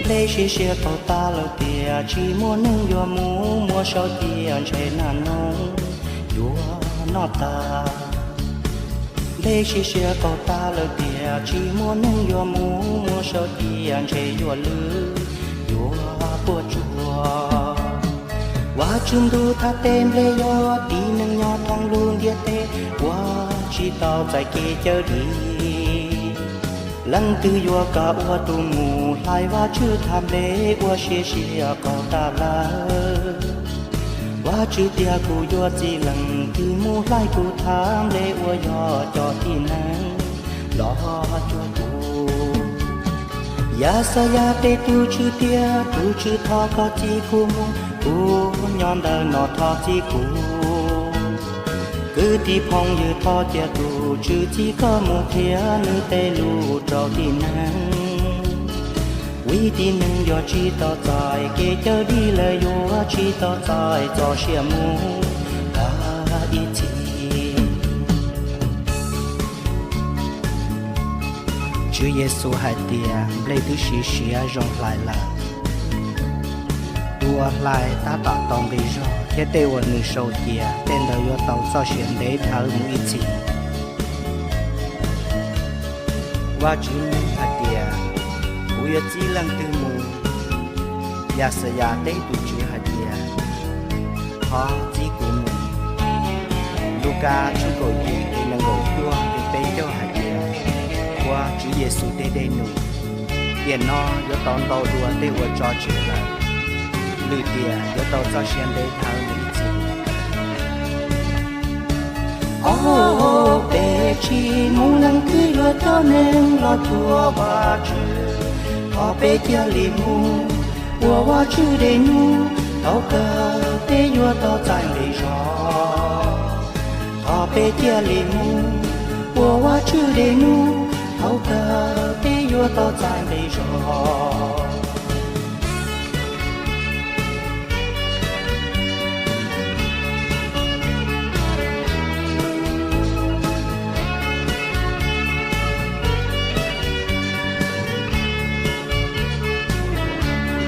Npeb siv siab qaug tag lawm tias tsis muaj neeg yuav mus, muab sau cia ntshe nag noog yuav noj tag. Npeb siv siab qaug tag lawm tias tsis muaj neeg yuav mus, muab sau cia ntshe yuav lwj yuav puas tsuaj. Vajtswv ntuj thaj teb nplej yog tib neeg nyob thoob lub ntiaj teb uas tsis tau txais kev cawm dim. Leej twg yuav kam ua tus mus hlais Vajtswv thaj nplej uas siav siab qaug tag lawm? Vajtswv tias kuv yuav txib leej twg mus hlais kuv thaj nplej uas yog cov tib neeg los cuag kuv. Yaxayas teb tus Tswv tias, tus Tswv thov koj txib kuv mus, kuv nyob ntawm no thov txib kuv. Kwv tij phooj ywg thov cia tus Tswv txib koj mus qhia nws tej lus rau tib neeg. Vim tib neeg yog tsis tau txais kev cawm dim lawm yuav tsis tau txais txoj sia mus tag ib txhis. Tswv Yexus hais tias nplej twb siv siav zoo hlais lawm. Tus uas hlais tab tom tau nqi zog thiab tej uas nws sau cia, tej ntawd yuav tau txoj sia ntev dhawv mus ib txhis. Vajtswv hais tias, kuv yuav txib leej twg mus? Yaxayas teb tus Tswv hais tias, thov txib kuv mus. Lukas tshooj kaum yim nqe nees nkaum cuaj nqe peb caug hais tias, ua Tswv Yexus tej dej num, tiam no yuav tau ntau dua tej uas tso tseg lawm. Lwm tiam yuav tau txoj sia ntev dhawv mus ib txhis. Ob peb tsis muaj leej twg yuav coj neeg los cuag Vajtswv. Thov peb cia li mus ua Vajtswv dej num, thaum kawg peb yuav tau txais nqi zog. Thov peb cia li mus ua Vajtswv dej num, thaum kawg peb yuav tau txais nqi zog.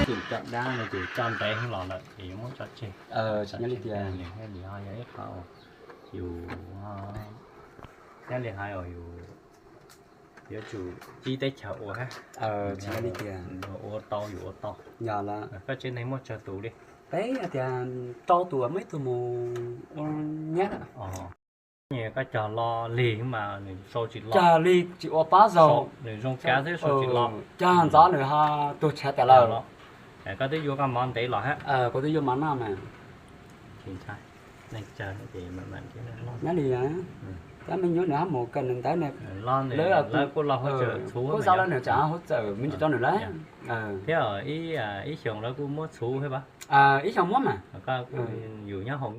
Tus coj dab no ces coj ntev heev los lawm ces yuav muab tso tseg. Tsis nyob li tias, nws thiaj li ho yog ib qho uas yus, thiaj li hais uas yus yuav tsum pib teb chaws ua thiab. Tsis nyob li tias, ua tau yus ua tau. Yog lawm. Koj tsev neeg muaj tsawg tus li? Peb hais tias rau tus uas muaj ib tug mus ua nyab. Koj cog lo lig mas nws sau tsis lo. Cog lig tsis ua pab zaug. Nws zoo kav xwb sau tsis lo. Cog ntxov nws ho tuag tshav tas lawm. Koj twb yuav koj mov ntev los hab. Kuv twb yuav mov noj mas. Nyob li, tab me nyuam nws hab mus kawm nws ntawd, lawv kuj los hauv txawm txhuv, kuj xav lawv nws tseem hauv txawm me ntsis rau nws lawm. Thiab ib xyoos lawv kuj muab txhuv thiab pab. Ib xyoos muab mas. Yus nyob hauv